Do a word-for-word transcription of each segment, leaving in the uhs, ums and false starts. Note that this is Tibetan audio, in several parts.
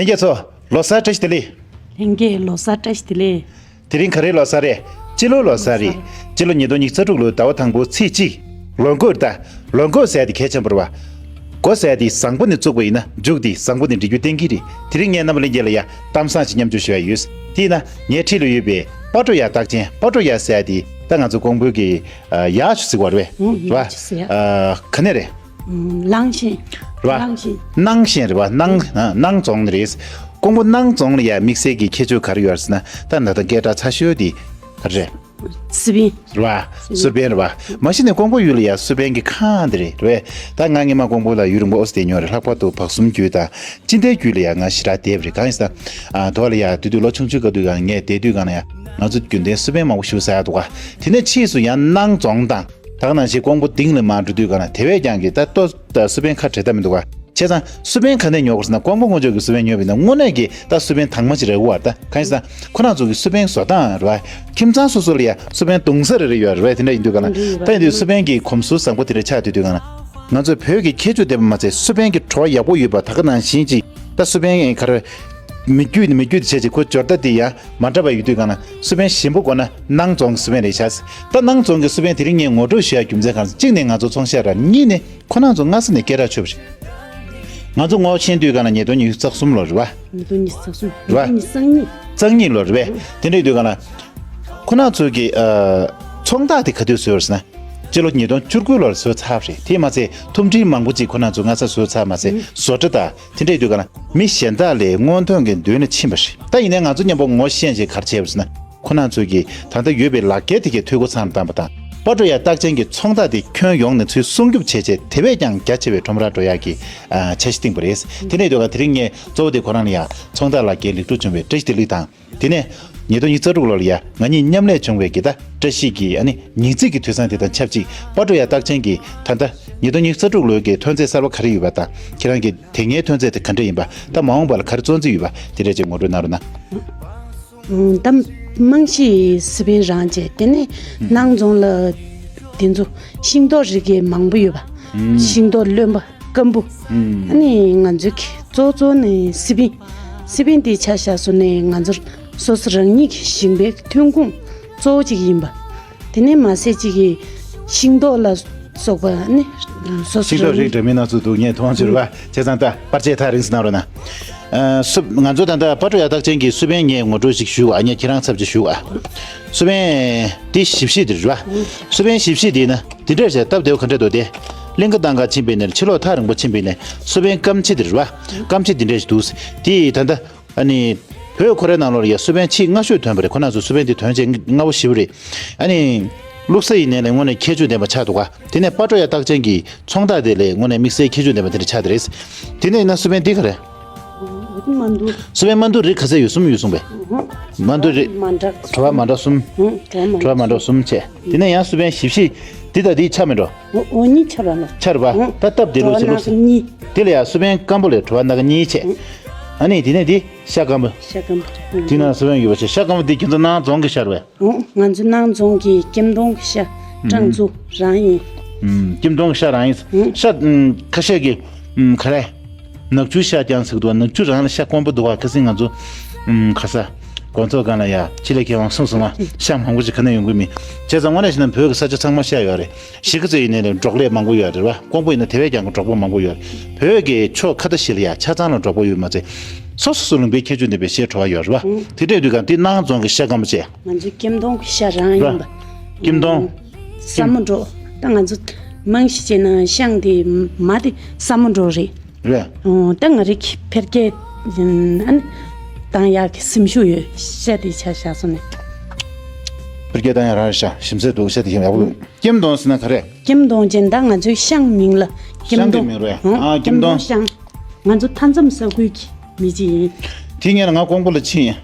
ལྷན་རྒྱས་ཚོ། ལོ་གསར་བཀྲ་ཤིས་བདེ་ལེགས། ལྷན་རྒྱས་ལོ་གསར་བཀྲ་ཤིས་བདེ་ལེགས། དེ་རིང་ག་རེའི་ལོ་གསར་རེད། སྤྱི་ལོའི་ལོ་གསར་རེད། སྤྱི་ལོ་ཉིས་སྟོང་ཉི་ཤུ་རྩ་དྲུག་ལོའི་ཟླ་བ་དང་པོ་ཚེས་གཅིག་ལོ་འགོ་ད། ལོ་འགོ་ཟེར་དེ་གལ་ཆེན་པོ་རེད་བ། འགོ་ཟེར་དེ་བཟང་པོ་ནས་བཙུགས་པ་ཡིན་ན་མཇུག་དེ་བཟང་པོ་ནས་འགྲིག་རྒྱུ་གཏན་འཁེལ་རེད། དེ་རིང་ངས་རྣམ་པ་ལྷན་རྒྱས་ལ་ཡ་གཏམ་བཟང་ཞིག་མཉམ་སྤྱོད་ཞུ་ཡ་ཡོད། དེ་ཡིན་ན་ངའི་འཁྲིས་ལ་ཡོད་པའི་སྤ་གྲོ་ཡ་རྟགས་ཅན། སྤ་གྲོ་ཡ་ཟེར་དེ་ད་ང་ཚོ་ཀོང་པོའི་གི་ཡ་ཞུ་ཟིག་བར་བས་རེད་བ། ག་ནས་རེད། ལང་ཤན། རེད་བ། ལང་ཤན། སྣང་ཤན་རེད་བ། སྣང་སྣང་རྫོང་ནས་རེད། ཀོང་པོ་སྣང་རྫོང་ལ་ཡ་དམིགས་བསལ་གྱི་ཁྱད་ཆོས་ག་རེ་ཡོད་ཟེར་ན། ད་ད་ལྟ་སྐད་གྲགས་ཚ་ཤོས་དེ་ག་རེ་རེད། སི་པན། རེད་བ། སི་པན་རེད་བ། མ་གཞི་ནས་ཀོང་པོ་ཡུལ་ལ་ཡ་སི་པན་གྱི་ཁང་དེ་རེད། རེད་བས། ད་ང་སྔས་མ་ཀོང་པོ་ལ་ཡུན་རིང་པོ་ཨོ་སི་བསྡད་མྱོང་རེད། ལྷག་པར་དུ་བག་གསུམ་རྒྱུད་དང་སྤྱི་ཟླའི་རྒྱུད་ལ་ཡ་ང་ཞེ་དྲག་བསྡད་པ་རེད། གང་ཡིན་ཟེར་ན། ཨ་དོ་ལ་ཡ་དེ་དུས་ལོ་ཆུང་ཆུང་སྐབས་དུས་གང་ངས་བསྡད་དུས་གང་ལ་ཡ་ང་ཚོ་རྒྱུན་ལྡན་སི་པན་མང་པོ་ཞུ་ཟ་ཡ་འདུག་ག་དེ་ནས་ཕྱིས་སུ་ཡང་སྣང་རྫོང་དང་། ད་ག་ནང་བཞིན་ཀོང་པོ་སྡིངས་ལ་མར་འགྲོ་དུས་གང་ན་དེ་བས་ཀྱང་གི་ད་ལྟོ་ད་སི་པན་ཁ་བྲལ་ཐབས་མི་འདུག་ག་བྱས་ཙང་སི་པན་ག་ནས་ཉོ་དགོས་ཟེར་ན། ཀོང་པོ་སྔོན་ཆད་ཀྱི་སི་པན་ཉོས་པ་ཡིན་ན་དངོས་གནས་ཀྱི་ད་སི་པན་དྭངས་མ་ཅིག་རེད་བ། ད་གང་ཡིན་ཟེར་ན་ཁོ་རང་ཚོ་གི་སི་པན་བཟོ་སྟངས་རེད་བ། ཁྱིམ་ཚང་སོ་སོ་ལ་ཡ་སི་པན་བརྡུང་ས་རེ་རེ་ཡོད་རེད་བ། དེ་འདྲ་ཡིན་དུས་གང་ན་ད་ཡིན་དུས་སི་པན་གྱི་གོམས་སྲོལ་བཟང་པོ་དེ་འདྲ་ཆགས་བསྡད་དུས་གང་ན་ང་ཚོའི་བོད་ཀྱི་ཁྱད་ཆོས་ལྡན་པ་མ་ཚད་སི་པན་གྱི་བྲོ་བ་ཡག་པོ་ཡོད་པ། ད་ག་ནང་བཞིན་ཅིག་ད་སི་པན་ག་རེ་མི་རྒྱུད་ནི་མི་རྒྱུད་དེ་བྱས་ཅིག་ཁོ་སྦྱོར་རྟ་དེ་ཡ། མ་འདྲ་བ་ཡོད་དུས་གང་ན་སི་པན་ཞིམ་པོ་དགོས་ན་སྣང་རྫོང་གི་སི་པན་རེད་ཤག་ད་སྣང་རྫོང་གི་སི་པན་དེ་རིང་ངས་ངོ་སྤྲོད་ཞུ་ཡ་རྒྱུ་མཚན་གང་ཟེར། གཅིག་ནས་ང་ཚོ་ཚོང་ཤག་ར། གཉིས་ནས་ཁོ་རང་ཚོ་སྔ་ས་ནས་སྐད་གྲགས་ཆོད་པ་རེད། ང་ཚོ་ངོ་ཤེས་དུས་གང་ན་ཉིས་སྟོང་ཉི་ཤུ་རྩ་གསུམ་ལོ་རེད་བ། ཉིས་སྟོང་ཉི་ཤུ་རྩ་གསུམ། རེད་བ། ཉིས་སྟོང་ཉི་ཤུ་རྩ་གཉིས། རྩ་གཉིས་ལོ་རེད་བས། དེ་འདྲ་ཡོད་དུས་གང་ན་ཁོ་རང་ཚོ་གི་ཨ་ཚོང་རྟགས་དེ་ག་དུས་བཟོས་ཡོད་ཟེར་ན། སྤྱི་ལོ་ཉིས་སྟོང་བཅུ་དགུ་ལོར་བཟོས་ཚར་བ་རེད། དེས་མ་ཚད་ཐུམ་སྒྲིལ་མང་པོ་ཅིག་ཁོ་རང་ཚོ་སྔ་ས་བཟོས་ཚར་མ་ཟད་བཟོ་གྲྭ་དང་། དེ་འདྲ་ཡིན་དུས་གང་ན་མི་གཞན་དག་ལས་སྔོན་ཐོན་གྱི་མདུན་ལ་ཕྱིན་པ་རེད། ད་ཡིན་ནའི་ང་ཚོ་མཉམ་པོ་ངོ་ཤེས་ཅིག་ག་རེ་བྱས་པ་ཟེར་ན། ཁོ་རང་ཚོ་གིས་ད་ལྟ་ཡོད་པའི་ལག་འཁྱེར་དེ་གའི་འཐུས་སྒོ་ཚང་བཏང་པ་དང་། སྤ་གྲོ་ཡ་རྟགས་ཅན་གྱི་ཚོང་རྟགས་དེ་ཁྱོན་ཡོངས་ནས་ཚུར་སྲུང་སྐྱོབ་བྱས་རྗེས་དེ་བས་ཀྱང་རྒྱ་ཆེ་བའི་ཁྲོམ་རར་འགྲོ་ཡག་གི་ཨ་འཆར་གཞི་བཏིང་པ་རེད། དེ་འདྲ་ཡིན་དུས་གང་དེ་རིང་ངས་གཙོ་བོ་དེ་ཁོ་རང་ལ་ཡ་ཚོང་རྟགས་ལག་འཁྱེར་ལེགས་གྲུབ་བྱུང་བའི་བཀྲ་ཤིས་བདེ་ལེགས་དང་། དེ་ནས་ཉིས་སྟོང་ཉི་ཤུ་རྩ་དྲུག་ལོ་ལ་ཡ་ང་གཉིས་མཉམ་ལས་བྱུང་བའི་གི་ད་བཀྲ་ཤིས་ཀྱི་ཨ་ནི་ཉིས་བརྩེགས་ཀྱི་དུས་བཟང་དེ་དང་ཆབས་ཅིག་སྤ་གྲོ་ཡ་རྟགས་ཅན་གྱི་ད་ལྟ་ཉིས་སྟོང་ཉི་ཤུ་རྩ་དྲུག་ལོའི་གི་ཐོན་རྫས་གསར་པ་ག་རེ་ཡོད་པ་དང་། ཁྱེད་རང་གི་དེ་སྔའི་ཐོན་རྫས་དེ་ག་འདྲ་ཡིན་པ། ད་མ་འོངས་པ་ལ་ག་རེ་བཙོང་རྩིས་ཡོད་པ་དེ་འདྲ་ཅིག་ངོ་སྤྲོད་གནང་རོགས་གནང་། ད་རྨང་གཞི་སི་པན་རང་བྱས། དེ་ནས་སྣང་རྫོང་ལ་དེ་ཚོ་ཤིང་ཏོག་རིགས་མང་པོ་ཡོད་པ། ཤིང་ཏོག་རློན་པ། སྐམ་པོ། ཨ་ནི་ང་ཚོའི་གི་གཙོ་གཙོ་ནི་སི་པན། སི་པན་དེ་ཆ་བཞག་སོང་ནས་ང་ཚོར་སོ་སོ་རང་ཉིད་ཀྱི་ཞིང་པའི་ཐོན་ཁུངས་གཙོ་བོ་གཅིག་ཡིན་པ། དེ་ནས་མ་ཟད་གཅིག་གི་ཤིང་ཏོག་ལ་སོགས་པ་ནི་སོ་སོ་ཤིང་ཏོག་རང་རིགས་འདྲ་མིན་སྣ་ཚོགས་འདུག་ངས་མཐོང་ཆོས་རེད་བ། བྱས་ཙང་ད་པར་ཆས་ཐག་རིང་ཙམ་གནང་རོགས་གནང་། ཨ་སུ་ང་ཚོ་ད་ལྟ་སྤ་གྲོ་ཡ་རྟགས་ཅན་གྱི་སི་པན་ངས་ངོ་སྤྲོད་ཞིག་ཞུ་བ། ངས་ཁྱེད་རང་ཚབ་ཅིག་ཞུ་བ། སི་པན་དེ་ཞིབ་བཤེར་དེ་རེད་བ། སི་པན་ཞིབ་བཤེར་དེ་ན། འདི་འདྲ་བྱས་སྟབས་བདེ་བ་ག་འདྲ་འདུག་སྟེ། གླིང་ག་ཏང་ག་ཕྱིན་པའི་ནས་ཕྱི་ལོགས་ཐག་རིང་པོ་ཕྱིན་པའི་ནས་སི་པན་སྐམ་ཕྱེ་དེ་རེད་བ། སྐམ་ཕྱེ་འདི་འདྲ་ཞིག་འདུག་དེ་ད་ལྟ་ཨ་ནི་བོད་ཁོ་རའི་ནང་ལོགས་ལ་ཡ་སི་པན་ཕྱེ་སྔ་ཤོས་ཐོན་པ་རེད། ཁོ་རང་ཚོ་སི་པན་དེ་ཐོན་བྱས་སྔ་པོ་ཞེ་པོ་རེད། ཨ་ནི་བླུགས་ས་ཡིན་ནའི་ལས་དངོས་གནས་ཁྱད་ཆོས་ལྡན་པ་ཆགས་འདུག་ག་དེ་ནས་སྤ་གྲོ་ཡ་རྟགས་ཅན་གྱི་ཚོང་རྟགས་དེ་ལས་དངོས་གནས་དམིགས་བསལ་ཁྱད་ཆོས་ལྡན་པ་དེ་འདྲ་ཆགས་དེ་རེད། དེ་ནས་ཡིན་ན་སི་པན་འདི་ག་རེད། འོ་དེ་མ་འདུག་སི་པན་མ་འདུག་རིགས་ག་ཚད་ཡོད། གསུམ་ཡོད་གསུངས་པས། ཨོ། མ་འདུག་རིགས། མ་འདྲ། བྲོ་བ་མ་འདྲ་གསུམ། ཨོ་བྲོ་བ་མ་འདྲ། བྲོ་བ་མ་འདྲ་གསུམ་བྱས། དེ་ནས་ཡང་སི་པན་ཞིབ་བཤེར། འདི་དང་འདི་ཆ་མི་འདྲ། ཨོ་ཨོ་གཉིས་ཆ་ར་ལ། ཆ་ར་བ། ཨོ། ད་སྟབས་བདེ་ལོ་ཞེ་ལོ། བྲོ་བ་སྣ་ཁ་གཉིས། དེ་ལ་ཡང་སི་པན་སྐམ་པོ་ལས་བྲོ་བ་སྣ་ཁ་གཉིས་བྱས། ཨོ། ཨ་ནི་དེ་ནས་འདི་ཤ་སྐམ་པོ། ཤ་སྐམ་པོ། དེ་ན་སི་པན་ཡོད་པ་བྱས། ཤ་སྐམ་པོ་འདི་ཁྱེད་ཚོ་སྣང་རྫོང་གི་ཤ་རེད་པས། ཨོ། ང་ཚོ་སྣང་རྫོང་གི་སྐྱེམས་སྟོང་གི་ཤ་སྦྲང་རྩི་རང་ཡིན། ཨུམ། སྐྱེམས་སྟོང་གི་ཤ་རང་ཡིན། ཨུམ། ཤ་ཨུམ་ཁ་ཤས་ཀྱིས་ཨུམ་ག་རེ། ནག་ཆུ་ཤ་རྐྱང་ཟེར་གི་འདུག་ནག་ཆུ་རང་ལ་ཤ་དཀོན་པོ་འདུག་བ། ཁ་སང་ང་ཚོ་ཨུམ་ག་ས་དགོན་ཚོགས་སྒང་ལ་ཡ་ཕྱི་ལས་མཁས་དབང་གསུངས་སོང་བ། ཤ་མང་པོ་ཞིག་ག་ནས་ཡོང་གི་མིན། བྱས་ཙང་དངོས་གནས་བྱས་ན་བོད་ཀྱི་ས་ཆ་ཚང་མ་ཤ་ཡོད་རེད། གཞིས་ཀ་རྩེ་ཡིན་ནའི་རེད། འབྲོག་ལས་མང་པོ་ཡོད་རེད་བ། ཀོང་པོ་ཡིན་ན་དེ་བས་ཀྱང་འབྲོག་པ་མང་པོ་ཡོད་རེད། བོད་ཀྱི་ཕྱོགས་ཁ་ཏ་ཞིག་ལ་ཡ་ཆ་ཚང་ལ་འབྲོག་པ་ཡོད་མ་ཚད། སོ་སོ་སོ་ལུང་པའི་ཁྱད་ཆོས་ལྡན་པའི་ཤའི་བྲོ་བ་ཡོད་རེད་བ། ཨང་། དེ་འདྲ་ཡོད་དུས་གང་དེ་སྣང་རྫོང་གི་ཤ་སྐམ་པོ་བྱས། ང་ཚོའི་སྐྱེམས་སྟོང་གི་ཤ་རང་ཡིན་པ། སྐྱེམས་སྟོང་། ཨང་། ས་མུ་འབྲོག་ད་ང་ཚོ་རྨང་གཞི་བྱས་ན་ཤང་དེ་མ་དེ་ས་མུ་འབྲོག་རེད། རེད། ཨོ། ད་ང་རེ་གི་འཕེལ་རྒྱས་ཨ་ནི་བཏང་ཡག་གི་སེམས་ཤུགས་ཡོད། ཤ་དེ་ཆ་བཞག་སོང་ནས། འཕེལ་རྒྱས་བཏང་ཡག་རང་རེད་ཤག་ཞིམ་ཚད་འདུག་ཤ་དེ་ཡག་པོ་འདུག་སྐྱེམས་སྟོང་ཟེར་ན་ག་རེ། སྐྱེམས་སྟོང་ཅན་ད་ང་ཚོའི་ཤང་མིང་ལ་སྐྱེམས་ཤང་གི་སྟོང་། མིང་རེད། ཨོ། ཨ། སྐྱེམས་སྐྱེམས་སྟོང་། སྟོང་ཤང་། ང་ཚོ་མཐའ་མཚམས་ས་ཁུལ་གྱི་མི་གཅིག་ཡིན། དེ་སྔོན་ལ་ང་ཀོང་པོ་ལ་ཕྱིན།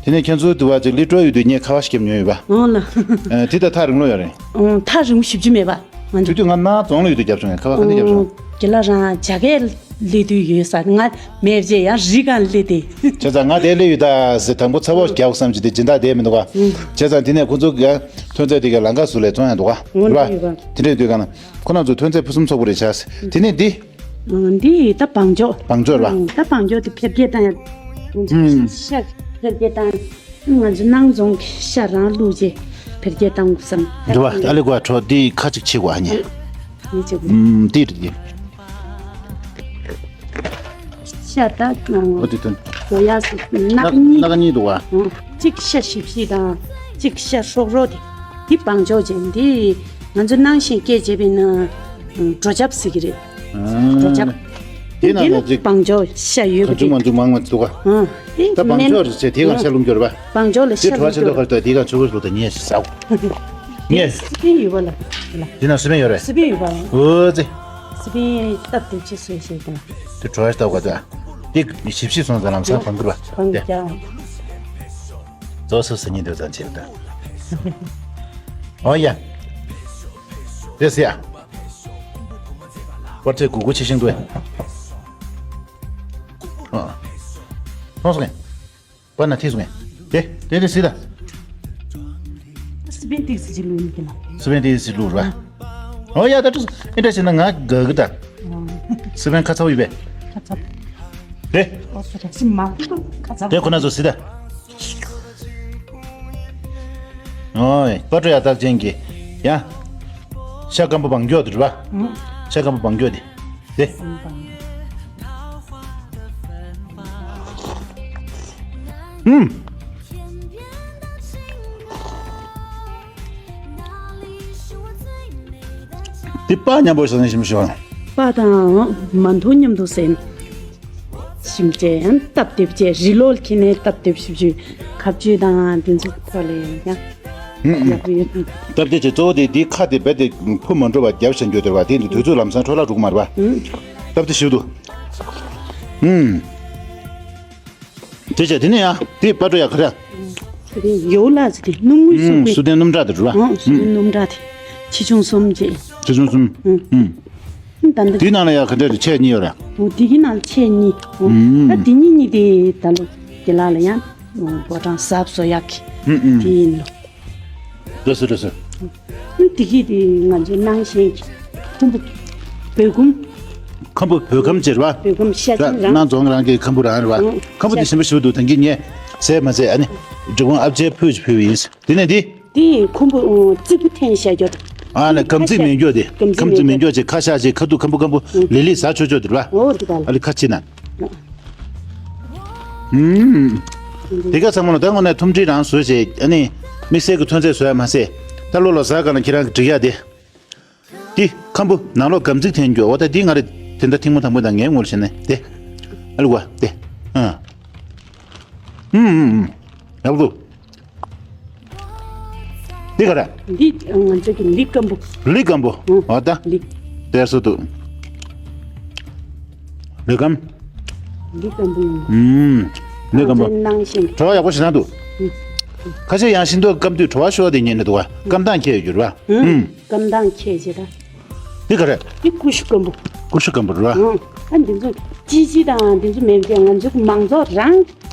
དེ་ནས་ཁྱེད་ཚོའི་དུ་བ་ཅིག་ལི་ཀྲོ་ཡོད་དུས་ངས་ཁ་བ་ཞིག་བརྒྱབ་མྱོང་ཡོད་པ། འོང་ལ། ཨ། དེ་ད་ཐག་རིང་ལོ་ཡོད་རེད། འོང་ཐག་རིང་པོ་ཞེ་པོ་ཅིག་མེད་པ། ང་ཚོ། དེ་དུས་ང་སྣང་རྫོང་ལ་ཡོད་དུས་བརྒྱབ་བྱུང་། ཁ་བ་ག་ནས་བརྒྱབ་བྱུང་། འོང་རྒན་ལགས་རང་རྒྱ་སྐད་སླེབས་དུས་ཡོད་ས། ང་མེད་བྱས་ཡང་རི་སྒང་སླེབས་ཏེ། བྱས་ཙང་ང་དེ་སླེབས་ཡོད་ད་ཟེར། དང་པོ་ཚ་བོ་རྒྱག་བསམ་གྱི་དེ་སྦྱིན་བདག་དེ་མི་འདུག་ག་འོང་། བྱས་ཙང་དེ་ནས་ཁོ་ཚོ་གི་ཐོན་རྫས་དེ་ག་ལམ་ཁ་ཟུར་ལ་བཙོང་ཡག་འདུག་ག་འོང་རེད་པ། ཡོད་པ། དེ་འདྲ་ཡོད་དུས་གང་ན་ཁོ་རང་ཚོ་ཐོན་རྫས་ཕུན་སུམ་ཚོགས་པོ་རེད་ཤག་དེ་ནས་འདི། འདི་ད་བང་ཅོ། བང་ཅོ་ར། ད་བང་ཅོ་དེ་འཕེལ་རྒྱས་བཏང་ཡ། ཤ་འཕེལ་རྒྱས་བཏང་། ང་ཚོ་ནང་རྫོང་གི་ཤ་རང་བླུགས་རྗེས་འཕེལ་རྒྱས་བཏང་དགོས་བསམ། འདི་བ་ཨ་ལེ་གོ་ཁྲོ་འདི་ཁ་ཅིག་ཕྱེ་གོ་ཨ་ཉེ། འདི་ཅིག་འདི་རེད། ཤ་ད། འོ་དེ་དོན། གོ་ཡ་སུ་ནག་གཉིས། ནག་གཉིས་འདུག་བ། གཅིག་ཤ་ཞིབ་ཞིབ་དང་གཅིག་ཤ་ཧྲོག་ཧྲོག་དེ། འདི་བང་ཅོ་ཅན་འདི་ང་ཚོ་ནང་བཞིན་སྐད་བྱེད་པས་ན་གྲོ་ཆབ་ཟེར་གི་རེད། གྲོ་ཆབ། དེ་ནང་ན་ཅིག་བང་ཅོ་ཤ་ཡོད་ག་གང་བྱུང་མང་བྱུང་མང་མང་འདུག་ག་ཨ། དེ་ད་བང་ཅོ་རེད་ཟེར་དེ་གང་ཤ་ལུམ་འགྱུར་བ། བང་ཅོ་ལ་དེ་ཤ་གྲོ་ལུམ་ཆེན་འགྱུར། པོ་ཁ་ལྟ་དེ་གང་ཆུ་བུར་ལུ་དང་ཉེ་ཞིག་ཟའོ། ཉེ། སི་པན་ཡོད་པ་ལ། དེ་ན་སི་པན་ཡོད་རེད། སི་པན་ཡོད་པ། འོ་ཙི། སི་པན་སྟབས་བདེ་ཆེ་སོས་ཤེས་དང་། དེ་གྲོ་ཤ་ལྟ་ག་ད། དེ་ཞིབ་ཞིབ་སོང་ཙང་ལམ་སང་བང་འགྱུར་བ། བང་དེ། རྒྱག་རྫོགས་སུ་སི་ཉིན་དུ་ཙང་ཆེ་ད། འོ་ཡ། དེ་སི་ཡ། པར་ཚེ་གུ་གུ་ཆེ་ཤིང་དུ། ཨ། མཐོང་སོང་ངས། པར་ན་ཐིག་སོང་ངས། དེ་དེ་དེ་སི་ད། སི་པན་ཏིག་སི་ཅི་ལུ་ཡིན་གི་ལ། སི་པན་ཏིག་སི་ལུ་ར། ཨོ་ཡ་ད་ཏུ་ཨེ་འདྲ་བྱས་ན་ང་དགའ་གི་ད། སི་པན་ཁ་ཚ་བོ་ཡོད་པས། ཁ་ཚ། དེ། ཨོ་སི་ར་སི་མ་ཁ་ཚ། དེ་ཁོ་ན་ཚོ་སི་ད། ཨོ་ཡ་པར་ཏྲོ་ཡ་རྟགས་ཅན་གྱི། ཡ། ཤ་སྐམ་པོ་བང་མགྱོགས་དེ་ར། ཤ་སྐམ་པོ་བང་མགྱོགས་དེ། དེ། ཨུམ། དེ་པ་མཉམ་པོ་ཟ་ནས་ཞིམ་ཤོས། པ་དང་མ་འཐུང་མཉམ་དུ་ཟས། ཞིམ་ཅན་ཡང་སྟབས་བདེ་བཅས་རི་ལོ་ལ་ཁྱེར་ནས་སྟབས་བདེ་ཞིབ་ཞུས་ཁ་བཅུད་དང་དེ་ཚོ་ཐོག་ལ་ཡང་ཡག་པོ་ཡོད། སྟབས་བདེ་ཆེ་གཙོ་བོ་དེ་འདི་ཁ་དེ་རྦད་དེ་འཕུ་མ་འགྲོ་བ་རྒྱབ་བཞག་རྒྱུ་དེ་རེད་བ། དེ་འདི་དུས་ཚོད་ལམ་སང་འཕྲོ་བརླག་འགྲོ་གི་མ་རེད་བ། སྟབས་བདེ་ཞིག་འདུག་ཨུམ། དེ་བྱས་དེ་ནས་ཡང་དེ་པར་ཏྲོ་ཡ་ཁ་ར། ཚུལ་ལྡན་ཡོ་ལ་ཟེར་ཏེ་སྣུམ་དངུལ་ཨུམ་གསུམ་པའི། སུ་ལྡན་སྣུམ་ཁྲག་དེ་རེད་བ། ཨང་སུ་ལྡན་སྣུམ་ཁྲག་དེ་ཆེ་ཆུང་གསུམ་བྱས། ཆེ་ཆུང་གསུམ། ཨུམ། ཨུམ། ད་འདི། དེའི་ནང་ལ་ཡང་ག་འདྲ་རེད་ཆས་གཉིས་ཡོད་རེད། འོ་དེ་གི་ནང་ཆས་གཉིས། འོ། ཨུམ། ད་དེ་གཉིས་གཉིས་དེ་ད་ལོ་དེ་ལ་ལ་ཡང་འོ་ཕོ་བྲང་གཟབ་བཟོ་ཡག་གི། ཨུམ་ཨུམ། དེ་ཡིན་ལོ། རེད་སོ་རེད་སོ། ཨུམ་དེ་གི་དེ་ང་ཚོའི་ནང་བཞིན་གྱི་ཁམ་བུ་བོད་ཁམ། ཁམ་བུ་བོད་ཁམ་ཅེས་རེད་བ། བོད་ཁམ་ཤ་ཆང་རང་། ནང་རྫོང་རང་གི་ཁམ་བུ་རང་རེད་བ། ཨུམ། ཁམ་བུ་དེ་ཞིམ་པོ་ཞིམ་པོ་འདུག་ད་གིན་ངས་ཟས་མ་ཟས་ཨ་ནི་འབྲི་གུང་ཨ་ཅེ་ཕུལ་ཕུལ་བ་ཡིན། དེ་ནས་འདི། དེ་ཁམ་བུ་ཨོ་རྩིག་པ་འཐེན་བཞག་རྒྱུ། ཨ་ལ་སྐམ་རྩིག་མེད་རྒྱུ་དེ། སྐམ་རྩིག་མེད་རྒྱུ་དེ་ཁ་ཤག་ཅིག་ཁ་ཐུག་ཁམ་བུ་ཁམ་བུ་ལི་ལི་ཟ་ཆོག་ཆོག་དེ་རེད་བ། ཨོ་དེ་ག་ལ། ཨ་ལི་ཁ་ཕྱེ་ན། ཨུམ། དེ་ག་ཚང་མ་ལ་ད་དངོས་གནས་ཐུམ་སྒྲིལ་རང་བཟོས་བྱས་ཨ་ནི་དམིགས་བསལ་གྱི་ཐོན་རྫས་བཟོ་ཡ་མ་ཟད། ད་ལོ་ལོ་གཟའ་སྐར་ལ་ཁྱེད་རང་གི་སྒྲིག་ཡ་དེ། འདི་ཁམ་བུ་ནང་ལོགས་སྐམ་རྩིག་འཐེན་རྒྱུ་འོ་ད་འདི་ང་རེ་དེ་འདྲ་ཐེངས་མ་དང་པོ་དང་ངའི་ངོ་ལ་བྱས་ནས་དེ། ཨ་ལུ་བ་དེ། ཨ། ཨུམ་ཨུམ་ཨུམ། ཡག་པོ་འདུག་འདི་ག་རེད། འདི་ང་ཚོ་གི་ལི་སྐམ་པོ། ལི་སྐམ་པོ། ཨུ། འོ་ད། ལི། དེར་སུ་འདུག་ལི་སྐམ། ལི་སྐམ་པོ་ཡིན། ཨུམ། ལི་སྐམ་པོ། ང་ཚོའི་ནང་བཞིན། བྲོ་བ་ཡག་པོ་ཞིག་ན་འདུག་ཨུ། ཁ་ཤས་ཡང་ཤིན་ཏུ་སྐམ་དུས་བྲོ་བ་ཤོར་བ་དེ་ཉན་ནི་འདུག་བ། སྐམ་ཐང་ཁྱད་ཡོད་རྒྱུ་རེད་བ། ཨུ། ཨུམ། སྐམ་ཐང་ཁྱད་ཅེས་ད། འདི་ག་རེད། འདི་ཀུ་ཤུ་སྐམ་པོ། ཀུ་ཤུ་སྐམ་པོ་རེད་བ། ཨང་། ཨ་འདི་ཚོ་ཅི་ཅི་དང་འདི་ཚོ་མེད་ཀྱང་ང་ཚོ་མང་ཚོགས་རང་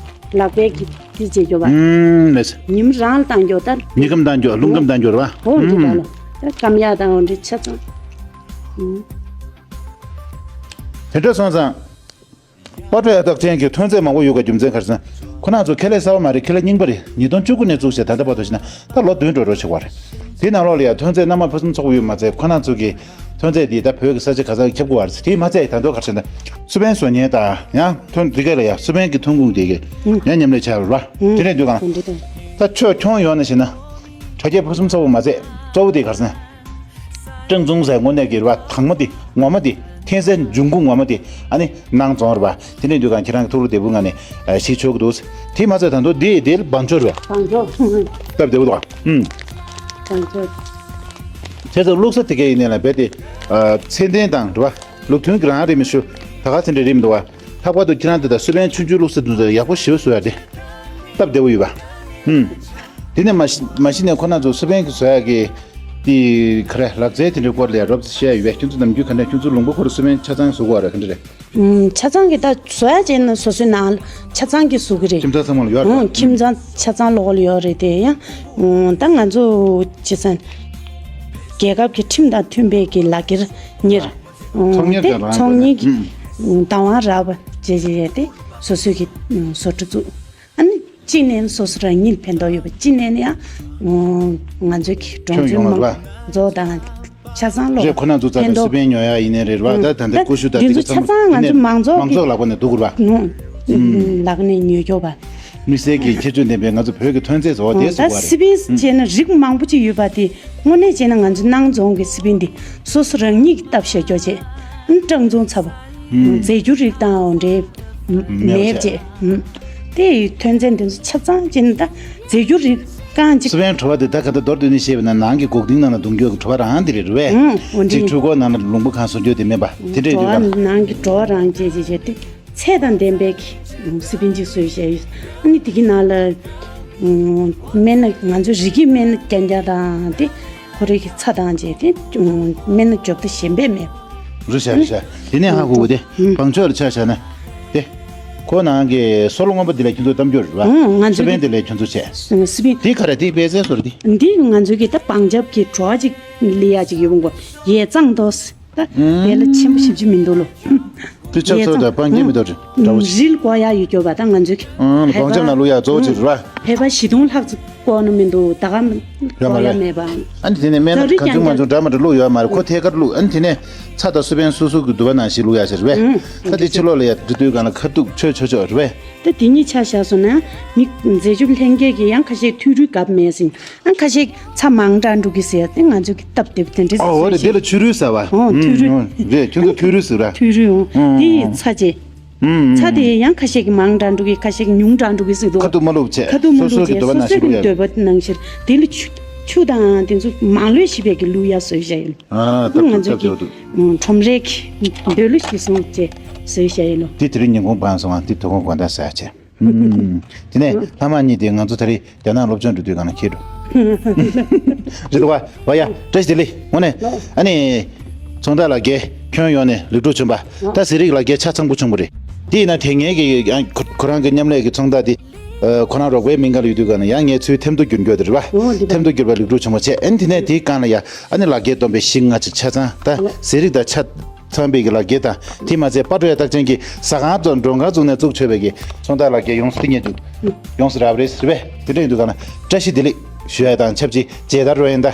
ལག་པའི་གི་འདི་བྱེད་རྒྱུ་བ། ཨུམ་ལེས། ཉིམ་རང་ལ་བཏང་རྒྱུ་ད། མི་སྐམ་བཏང་རྒྱུ་རླུང་སྐམ་བཏང་རྒྱུ་རེད་བ། ཧོ་འདི་ད་ལ། ཨུམ། ད་སྐམ་ཡག་དང་འོ་འདྲ་ཆ་ཚང་། ཨུམ། དེ་འདྲ་སོང་ཙང་། པར་སྤྲོད་ཡག་རྟགས་ཅན་གྱི་ཐོན་རྫས་མང་པོ་ཡོད་པའི་རྒྱུ་མཚན་ག་རེ་ཟེར་ན། ཁོ་རང་ཚོ་ཁེ་ལས་གསར་པ་མ་རེད། ཁེ་ལས་རྙིང་པ་རེད། ཉིས་སྟོང་བཅུ་དགུ་ནས་བཙུགས་བྱས་ད་ལྟ་བར་དུ་བྱས་ན་ད་ལོ་བདུན་འགྲོ་འགྲོ་ཆགས་པ་རེད། དེའི་ནང་ལོགས་ལ་ཡང་ཐོན་རྫས་སྣ་མང་ཕུན་སུམ་ཚོགས་པ་ཡོད་མ་ཚད་ཁོ་རང་ཚོ་གི་ཐོན་རྫས་འདི་ད་བོད་ཀྱི་ས་ཆ་ག་ས་ཁྱབ་དགོས་པ་རེད། དེས་མ་ཚད་ད་དུང་ག་རེ་ཟེར་ན། སུ་པན་བཟོ་མཁན་དང་ཡང་ཐོན་འདི་ག་ལ་ཡང་སུ་པན་གྱི་ཐོན་ཁུངས་དེ་གི་ཡང་མཉམ་ལས་བྱས་པ་རེད་བ། དེ་འདྲས་འདུག་ག་ད་ཕྱོགས་ཁྱོན་ཡོངས་ནས་བྱས་ན་དྲ་རྒྱ་ཕུན་སུམ་ཚོགས་པ་མ་ཚད་གཙོ་བོ་དེ་ག་རེ་ཟེར་ན། སྤྲང་ཚུང་ཟེར་དངོས་གནས་ཀྱི་རེད་བ། དང་མ་དེ་ངོ་མ་དེ་ཐེན་སན་འབྱུང་ཁུངས་ངོ་མ་དེ་ཨ་ནི་ནང་རྫོང་རེད་བ། དེ་འདྲས་འདུག་ག་ཁྱེད་རང་གི་ཐུགས་ལ་བདེ་པོའི་ངང་ནས་ཞིག་ཆོག་གི་འདུག་དེ་མ་ཚད་ད་དུང་དེ་དེ་ལ་བང་ཅོ་རེད་བ། བང་ཅོ། སྟབས་བདེ་པོ་འདུག་ག་ཨུམ། བང་ཅོ། དེ་ཚོ་བླུགས་ས་དེ་ག་ཡིན་ནའི་ལ་རྦད་དེ་ཚད་ལྡན་དང་རེད་བ། ལུགས་མཐུན་གྱི་རང་རེད་མི་ཞུ། ད་ག་ཚོད་འདྲ་རེད་མི་འདུག་བ། ལྷག་པར་དུ་ཁྱེད་རང་དེ་དང་སུ་པན་ཆུང་ཆུང་བླུགས་ས་དེ་ཚོ་ཡག་པོ་ཞེ་པོ་བཟོ་ཡ་དེ། སྟབས་བདེ་པོ་ཡོད་པ། ཧུམ། དེ་ནས་མ་གཞི་མ་གཞི་ནས་ཁོ་རང་ཚོ་སུ་པན་གྱི་བཟོ་ཡག་གི་དེ་ག་རེ་ལག་རྩལ་དེ་འདྲའི་སྐོར་ལ་ཡང་རོབ་ཙམ་བཤད་ཡ་ཡོད་པས། ཁྱོད་ཚོ་ནམ་རྒྱུན་ག་འདྲ་ཁྱོད་ཚོ་ལུང་པ་ཁོ་རང་སུ་པན་ཆ་ཚང་བཟོ་དགོས་རེད་ག་འདྲ་རེད། ཧུམ། ཆ་ཚང་གི་ད་བཟོ་ཡ་བྱས་ན་སོ་སོའི་ནང་ཆ་ཚང་གི་བཟོ་གི་རེད། ཁྱིམ་ཚང་ཚང་མ་ལ་ཡོད་རེད། ཧུམ། ཁྱིམ་ཚང་ཆ་ཚང་ལོག་ལ་ཡོད་རེད་དེ་ཡང་། ཧུམ། ད་ང་ཚོ་ཅི་ཟེར། རྒྱལ་ཁབ་ཀྱི་ཁྲིམས་དང་མཐུན་པའི་གི་ལག་འཁྱེར་གཉེར། ཚོང་གཉེར་དེ་དང་རང་ཚོང་གཉེར་གྱི་ཨུམ། བདག་དབང་རག་པ་བྱས་བྱས་བྱས་ཏེ་སོ་སོའི་གི་བཟོ་གྲྭ་བཙུགས། ཨ་ནི་གཅིག་ནས་སོ་སོ་རང་ཉིད་ཕན་ཐོགས་ཡོད་པ། གཅིག་ནས་ཡང་ང་ཚོའི་གི་གྲོང་ཁྱོན་ཚོའི་ཡོངས་ལ་མང་རེད་པ། ཚོགས་དང་ཆ་ཚང་ལོ་རེད། ཁོ་ན་ཚོ་རྩ་ནས་ཕན་ཐོགས། སི་པན་ཉོ་ཡ་ཡིན་ནའི་རེད་པ། ད་ད་ལྟ་ཀུ་ཤུ་དང་འདི་དེ་ཚོ་ག་ཚང་ཆ་ཚང་ང་ཚོ་མང་ཚོགས་མང་ཀྱི་ཚོགས་ལག་པ་ནས་ཐུག་གི་རེད་པ། ནོ། ལག་ནས་ཉོས་ཀྱོག་པ། དམིགས་བསལ་གྱི་ཁྱད་ཆོས་ལྡན་པའི་ང་ཚོ་བོད་ཀྱི་ཐོན་རྫས་བཟོ་བ་དེ་ད་བཟོ་བ་རེད། སི་པན་བྱས་ན་རིགས་མང་པོ་ཅིག་ཡོད་པ་དེ། དངོས་གནས་བྱས་ན་ང་ཚོ་སྣང་རྫོང་གི་སི་པན་འདི་སོ་སོ་རང་ཉིད་ཀྱིས་བཏབ་བཞག་ཀྱོག་བྱས། ཨ་ནི་སྤྲང་རྫོང་ཚ་པོ། ཨུམ། རྫས་འགྱུར་རིགས་དང་འདྲེས་མེད་མེད་པ་བྱས། བྱས། ཨུམ། དེ་ཡི་ཐོན་རྫས་འདི་ཚོ་ཆ་ཚང་བྱས་ན་ད་རྫས་འགྱུར་རིགས་རྐང་གཅིག་སི་པན་བྲོ་བ་དེ་ད་ག་ད་མདོར་བསྡུས་ནས་བཤད་པ་ན་ནང་གི་འགོག་རྟིང་ནང་ལ་བརྡུང་རྒྱུ་གི་བྲོ་བ་རང་དེ་རེད་རེད་པས། ཨུམ། འོ་འདི་གཅིག་འཕྲུལ་འཁོར་ནང་ལ་ལུང་པ་གང་བཟོ་རྒྱུ་དེ་མེད་པ་དེ་འདྲས་བྲོ་བ་རེད་པ། ནང་གི་བྲོ་བ་རང་བྱས་བྱས་བྱས་ཏེ། ཚད་དང་ལྡན་པའི་གི་སི་པན་གཅིག་བཟོས་བཞག་ཡོད། ཨ་ནི་དེ་གི་ནང་ལ་སྨན་སྣ། ང་ཚོའི་རི་སྐྱེས་སྨན་སྣ་རྐྱང་རྐྱང་དང་དེ་ཁོ་རའི་གི་ཚྭ་དང་བཅས་ཏེ་སྨན་སྣ་འཇོག་ད་གཞན་པས་མེད། རུ་ཤ་རུ་ཤ། དེ་ནས་ཧ་གོ་གི་དེ་བང་ཆོག་ལ་ཆ་བཞག་ན་དེ། ཁོ་ནང་གི་སོལ་སྔོན་པོ་དེ་ལ་ཁྱོད་ཚོ་གཏམ་རྒྱུད་རེད་པ། ང་ཚོ་སི་པན་དེ་ལ་ཁྱོད་ཚོ་བྱས། སི་པན། དེ་ག་རེ་དེ་པད་ཚལ་སོ་རེད་དེ། འདི་ང་ཚོའི་གི་ད་བང་ཆབ་ཀྱི་བྲོ་བ་ཅིག་ལི་ཡ་ཅིག་ཡོད་པ་འགོ་ཡས་གཙང་དོ། ད་དེ་ལ་ཆེན་པོ་ཞིབ་ཅིག་མི་འདུག་ལོ། དེ་ཆབ་ཚོ་དང་སྤང་རྒྱན་མི་འདུག་འདྲ་བོ་ཞིག་རིལ་བསྐོར་ཡག་ཡོད་རྒྱུ་བ་ད་ང་ཚོའི་གི་ཨང་། སྤང་རྒྱན་ནང་བླུག་ཡག་གཙོ་བོ་ཅིག་རེད་པ། བེ་པ་བཞི་སྟོང་ལྷག་ཙམ་བསྐོར་ན་མི་འདུག་ད་ག་ཡོད་མ་བསྐོར་ཡག་རེད། མེད་པ། ཨ་ནི་དེ་ནས་སྨན་སྣ་ག་ཚོད་མང་ཚོད་འདྲ་མ་འདྲ་བླུག་ཡོད་མ་རེད། ཁོ་ཐད་ཀར་བླུག་ཨ་ནི་དེ་ནས་ཚྭ་དང་སི་པན་སོ་སོ་གི་དུ་བ་ནང་བཞིན་བླུག་ཡག་ཞིག་རེད་པས། ད་དེ་ཕྱི་ལོགས་ལ་ཡ་འབྲི་དུས་སྒང་ལ་ཁ་ཐུག་ཆོད་ཆོད་ཆོད་རེད་པས། ད་དེ་གཉིས་ཆ་བཞག་སོང་ན་མི་རྫས་འགྱུར་ལྷན་སྐྱེས་ཀྱི་ཡང་ཁ་ཤས་ཐུད་རུལ་བརྒྱབ་མེད་ཟིན། ཨ་ཁ་ཤས་ཚྭ་མང་དྲགས་འགྲོ་གི་ཟེར་ཏེ་ང་ཚོ་གི་སྟབས་བདེ་པོ་དེ་འདྲ་ཨ་འོ་རེད། ཟེར་དེ་ལ་ཆུ་རུལ་ཟེར་བ། ཨོ་ཐུད་རུལ། ཨུམ། རེད། ཁྱོད་ཚོ་ཐུད་རུལ་ཟེར་ར། ཐུད་རུལ། ཨོ་ཨུམ། དེ་ཡི་ཚྭ་བྱས། ཨུམ། ཚྭ་དེ་ཡང་ཁ་ཤས་ཀྱི་མང་དྲགས་འགྲོ་གི། ཁ་ཤས་ཀྱི་ཉུང་དྲགས་འགྲོ་གི་ཟེར་འདུག་ཁ་ཐུག་མ་བླུགས་བྱས། ཁ་ཐུག་མ་སོ་སོ་བླུགས་གི་བྱས། འདོད་པ་སོ་ནང་སོ་བཞིན་གི་བླུགས་ཡ། འདོད་པ་ནང་བཞིན་དེ་ལ་ཆུ་ཆུ་དང་དེ་ཚོ་མང་ལོས་ཞིབ་པའི་གི་བླུགས་ཡ་བཟོས་བཞག་ཡིན། ཨ་ད་ང་ཚོ་ཐབས་གི་ཐབས་ཐབས་འདུག་ཁྲོམ་རའི་གི་འདོད་བློ་ཞིག་སོང་བྱས་བཟོས་བཞག་ཡིན་ལོ། དེ་དེ་རིང་ཉིན་གུང་བང་སོང་བ་འདི་དོ་དགོང་དགོང་དག་ཟ་བྱས། ཨུམ། དེ་ནས་ལྷ་མ་གཉིས་དེ་ང་ཚོ་ད་རེས་རྒྱ་ནག་སློབ་སྦྱོང་འགྲོ་དུས་སྒང་ལ་འཁྱེར་འགྲོ། རེད་འདུག་བ། བ་ཡ། བཀྲ་ཤིས་བདེ་ལེགས། དངོས་གནས། ཨ་ནི། ཚོང་བདག་ལགས་ཀྱིས་ཁྱོན་ཡོངས་ནས་ལེགས་གྲུབ་བྱུང་བ། ད་ཟས་རིགས་ལག་འཁྱེར་ཆ་ཚང་པོ་བྱུང་བ་རེད། དེ་ཡིན་ན་དེ་སྔའི་གི་ཨ་ཁོ་ཁོ་རང་གི་མཉམ་ལས་ཀྱི་ཚོང་བདག་དེ། ཨ་ཁོ་རང་རོགས་པའི་མིང་ག་ལ་ཡོད་དུས་སྒང་ལ་ཡང་ངས་ཚུར་ཐེམ་ཐོ་བསྒྱུར་འགྱོ་དེ་རེད་བ། ཨོ་འདི་པ། ཐེམ་ཐོ་བསྒྱུར་བ་ལེགས་གྲུབ་བྱུང་བ་བྱས། ཨ་ནི་དེ་ནས་དེའི་སྒང་ལ་ཡ་ཨ་ནི་ལག་འཁྱེར་སྟོན་པའི་ཤིང་ལྔ་ཅིག་ཆ་ཚང་ད་ཟས་རིགས་དང་ཆ་ཚང་པའི་གི་ལག་འཁྱེར་དང་། དེ་མ་ཚད་པ་ཊུ་ཡ་རྟགས་ཅན་གྱི་ཟ་ཁང་དང་མགྲོན་ཁང་བཙུགས་ནས་བཙུགས་ཆོག་པའི་གི་ཚོང་བདག་ལགས་ཀྱིས་ཡོངས་སུ་རྩིས་ཉེས་འདུག་ཡོངས་སུ་རག་པ་རེད་ཟེར་བས། དེ་འདྲ་ཡིན་དུས་ག་ན་བཀྲ་ཤིས་བདེ་ལེགས་ཞུ་ཡ་དང་ཆབས་ཅིག་མཇལ་དར་རོལ་ཡིན་ད།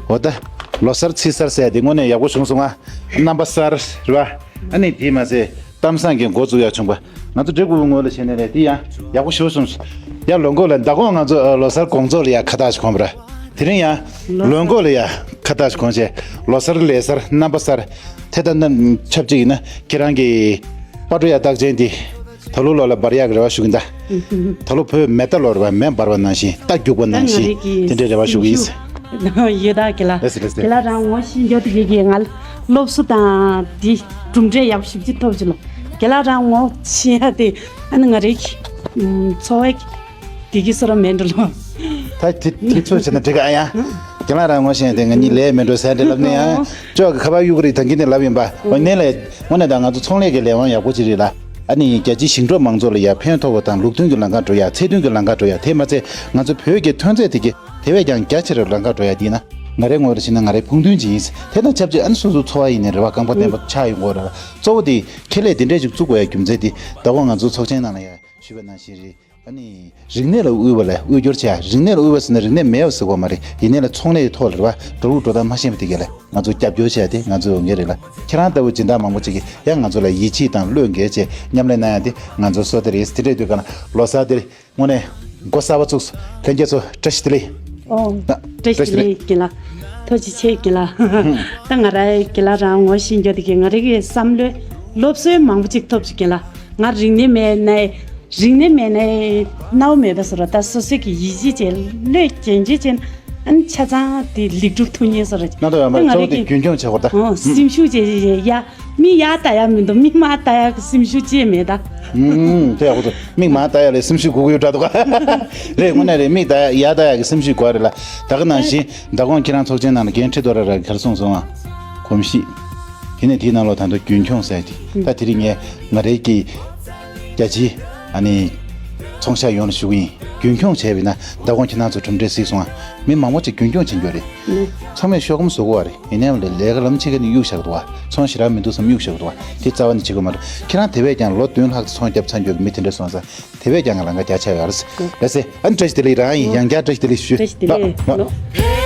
འོ་ད། ལོ་གསར་ཚེས་གསར་ཟེར་ཡ་དེ་དངོས་གནས་ཡག་པོ་བྱུང་སོང་ང་། རྣམ་པ་གསར་རེད་བ། ཨ་ནི་དེ་མ་ཟད་གཏམ་བཟང་གི་འགོ་བཙུགས་ཡ་བྱུང་བ། ང་ཚོ་འབྲས་ཁུག་པའི་ངོས་ལ་བྱས་ནས་ལས་དེ་ཡང་ཡག་པོ་ཞེ་པོ་བྱུང་སོང་། ཡང་ལོ་འགོ་ལ་མདང་དགོང་ང་ཚོ་ལོ་གསར་དགོང་ཚོགས་ལ་ཡ་ཁ་བཏགས་ཤིག་གོན་པ་ར། དེ་རིང་ཡང་ལོ་འགོ་ལ་ཡ་ཁ་བཏགས་ཤིག་གོན་བྱས། ལོ་གསར་ལས་གསར་རྣམ་པ་གསར། དེ་ལྟར་ན་ཆབས་ཅིག་ཡིན་ན་ཁྱེད་རང་གི་པ་ཊུ་ཡ་རྟགས་ཅན་དེ་ད་ལོ་ལོ་ལ་འབར་ཡག་གི་རེ་བ་ཞུ་གི་ཡིན་ད། ད་ལོ་བོད་མེ་རྟ་ལོ་རེད་བ། མེ་འབར་བ་ནང་བཞིན། རྟ་རྒྱུག་པ་ནང་བཞིན། དེ་འདྲའི་རེ་བ་ཞུ་གི་ཡིན། ཡོད་ད་རྒན་ལགས། ལགས་སོ་ལགས་སོ། རྒན་ལགས་རང་ངོ་ཤེས་མགྱོགས་དེ་གི་ང་སློབ་གསོ་དང་དེ་གྲུབ་འབྲས་ཡག་ཞིབ་ཅིག་ཐོབ་ཅིག་ལོ། རྒན་ལགས་རང་ངོ་ཤེས་ཡ་དེ་ཨ་ནི་ང་རེ་གི་འཚོ་བའི་དེ་གི་སོ་ར་མེད་འགྲོ་ལོ། ད་དེ་དེ་ཚོ་བྱས་ན་འགྲིག་ག་ཨ་ཡ། རྒན་ལགས་རང་ངོ་ཤེས་ཡ་དེ་ང་གཉིས་ལས་མེད་འགྲོ་ཟེར་འདྲ་ལབ་ནས་ཡང་ཅོག་གི་ཁ་པར་གཡུག་གི་རེད། ད་གིན་ནས་ལབ་ཡིན་པ། འོ་ནས་ལས་དངོས་གནས་ད་ང་ཚོ་ཚོང་ལས་ཀྱི་ལས་དབང་ཡག་པོ་ཅིག་རེད་ལ། ཨ་ནི་རྒྱ་ཆེའི་ཞིང་འབྲོག་མང་ཚོགས་ལ་ཡ་ཕན་ཐོགས་པ་དང་ལུགས་མཐུན་གྱི་ལམ་ཁ་འགྲོ་ཡ། ཚད་མཐུན་གྱི་ལམ་ཁ་འགྲོ་ཡ། དེ་མ་ཚད་ང་ཚོ་བོད་ཀྱི་ཐོན་རྫས་དེ་གི་དེ་བས་ཀྱང་རྒྱ་ཆེ་རུ་ལམ་ཁ་འགྲོ་ཡ་དེ་ཡིན་ན་ང་རའི་ངོས་ལ་བྱས་ན་ང་རའི་ཕུགས་འདུན་ཅིག་ཡིན། དེ་དང་ཆབས་ཅིག་ཨ་ནི་སོ་སོའི་འཚོ་བ་ཡིན་ནའི་རེད་བ། རྐང་པ་བརྟན་པོ་ཆགས་ཡོང་དགོས་རེད་བ། གཙོ་བོ་དེ་ཁེ་ལས་དེ་འདྲས་ཅིག་བཙུགས་དགོས་ཡ་རྒྱུ་མཚན་དེ་ཟླ་བ་ང་ཚོའི་ཚོགས་ཆེན་ནང་ལ་ཡ་ཞུས་པ་ནང་བཞིན་རེད། ཨ་ནི་རིག་གནས་ལ་དབུལ་བ་ལ་དབུལ་སྐྱོར་བྱེད་ཡ། རིག་གནས་ལ་དབུལ་བ་ཟེར་ན་རིག་གནས་མེད་པ་ཟེར་དགོས་མ་རེད། ཡིན་ནའི་ལ་ཚོང་ལས་ཐོག་ལ་རེད་བ། འགྲོ་ལུགས་འགྲོ་སྟངས་མ་ཤེས་པ་དེ་གས་ལ་ང་ཚོ་རྒྱབ་སྐྱོར་བྱེད་ཡ་དེ་ང་ཚོའི་འོས་འགན་རེད་ལ། ཁྱེད་རང་ལྟ་བུ་སྦྱིན་བདག་མང་པོ་ཅིག་གིས་ཡང་ང་ཚོ་ལ་ཡིད་ཆེས་དང་བློས་འགེལ་བྱས་མཉམ་ལས་གནང་ཡ་དེ་ང་ཚོའི་བསོད་བདེ་རེད། དེ་འདྲས་དུས་ག་ན་ལོ་གསར་དེ་དངོས་གནས་འགོ་གསར་པ་བཙུགས་སོང་། ལྷན་རྒྱས་ཚོ་བཀྲ་ཤིས་བདེ་ལེགས། ཨོ། བཀྲ་ཤིས་བདེ་ལེགས་རྒན་ལགས། ཐུགས་རྗེ་ཆེ་རྒན་ལགས། ད་ང་རའི་རྒན་ལགས་རང་ངོ་ཤེས་མགྱོགས་དེ་གི་ང་རའི་གི་བསམ་བློའི་སློབ་གསོའི་མང་པོ་ཅིག་ཐོབ་ཅིག་རྒན་ལགས། ང་རིག་གནས་མེད་ནའི་རིག་གནས་མེད་ནའི་སྣང་བ་མེད་པ་བཟོ་ར། ད་སོ་སོའི་གི་ཡིད་ཆེས་བྱས་བློས་འགེལ་བྱས་བྱས་ཨ་ནི་ཆ་ཚང་དེ་ལེགས་གྲུབ་ཐུབ་ངེས་བཟོ་ར། ན་ད་ཡོད་མ་ད་ང་རེ་ཚོགས་དེ་གི་རྒྱུན་འཁྱོངས་བྱེད་དགོས་ད། ཨོ་སེམས་ཤུགས་བྱས་བྱས་བྱས་ཡ། མིག་ཡར་ལྟ་ཡ་མི་འདུག་མིག་མར་ལྟ་ཡ་གི་སེམས་ཤུགས་ཅིག་མེད་ད། ཨུམ། དེ་ཡག་པོ་འདུག་མིག་མར་ལྟ་ཡ་ལས་སེམས་ཤུགས་དགོས་ཀྱི་ཡོད་འདྲ་འདུག་ག་རེད། དངོས་གནས་རེད། མིག་ལྟ་ཡ་ཡར་ལྟ་ཡ་གི་སེམས་ཤུགས་དགོས་རེད་ལ། ད་ག་ནང་བཞིན་ཟླ་གོང་ཁྱེད་རང་ཚོགས་ཆེན་ནང་ལ་རྒན་ཁྲི་རྡོ་ར་ར་ག་རེ་གསུངས་སོང་ཨ། གོམས་གཤིས། དེ་ནས་དེའི་ནང་ལོགས་ད་དུང་རྒྱུན་འཁྱོངས་ཟེར་ཏེ། ད་དེ་རིང་ངས་ང་རའི་གི་རྒྱ་ཆེའི་ཨ་ནི་ཚོང་ཤག་ཡོངས་ལ་ཞུ་གི་ཡིན། རྒྱུན་འཁྱོངས་བྱས་པ་ཡིན་ན་མདང་དགོང་ཁྱེད་རང་ཚོ་གྲུབ་འབྲས་གཟིགས་སོང་ཨ། མི་མང་པོ་ཅིག་རྒྱུན་འཁྱོངས་བྱེད་རྒྱུ་རེད། ཚང་མས་ཤོག་སྒམ་བཟོ་དགོས་པ་རེད། ཡིན་ནའང་ལས་ཀ་ལམ་ཕྱེད་ཀ་ནས་གཡུག་བཞག་འདུག་བ། ཚོང་ཞེ་དྲག་མི་འདུག་བསམ་གཡུག་བཞག་འདུག་བ། དེ་རྩ་བ་ནས་བྱེད་དགོས་མ་རེད། ཁྱེད་རང་དེ་བས་ཀྱང་ལོ་བདུན་ལྷག་ཙམ་ཚོང་རྒྱབ་ཚར་རྒྱུ་གི་མི་དེ་འདྲ་སོང་ཙང་དེ་བས་ཀྱང་ང་ལང་ཀ་རྒྱག་ཆ་ཡོད་རེད། ལགས་སེ། ཨ་ནི་བཀྲ་ཤིས་བདེ་ལེགས། རང་ཡིན་ཡང་བསྐྱར་བཀྲ་ཤིས་བདེ་ལེགས་ཞུ། བཀྲ་ཤིས་བདེ་ལེགས། ལགས།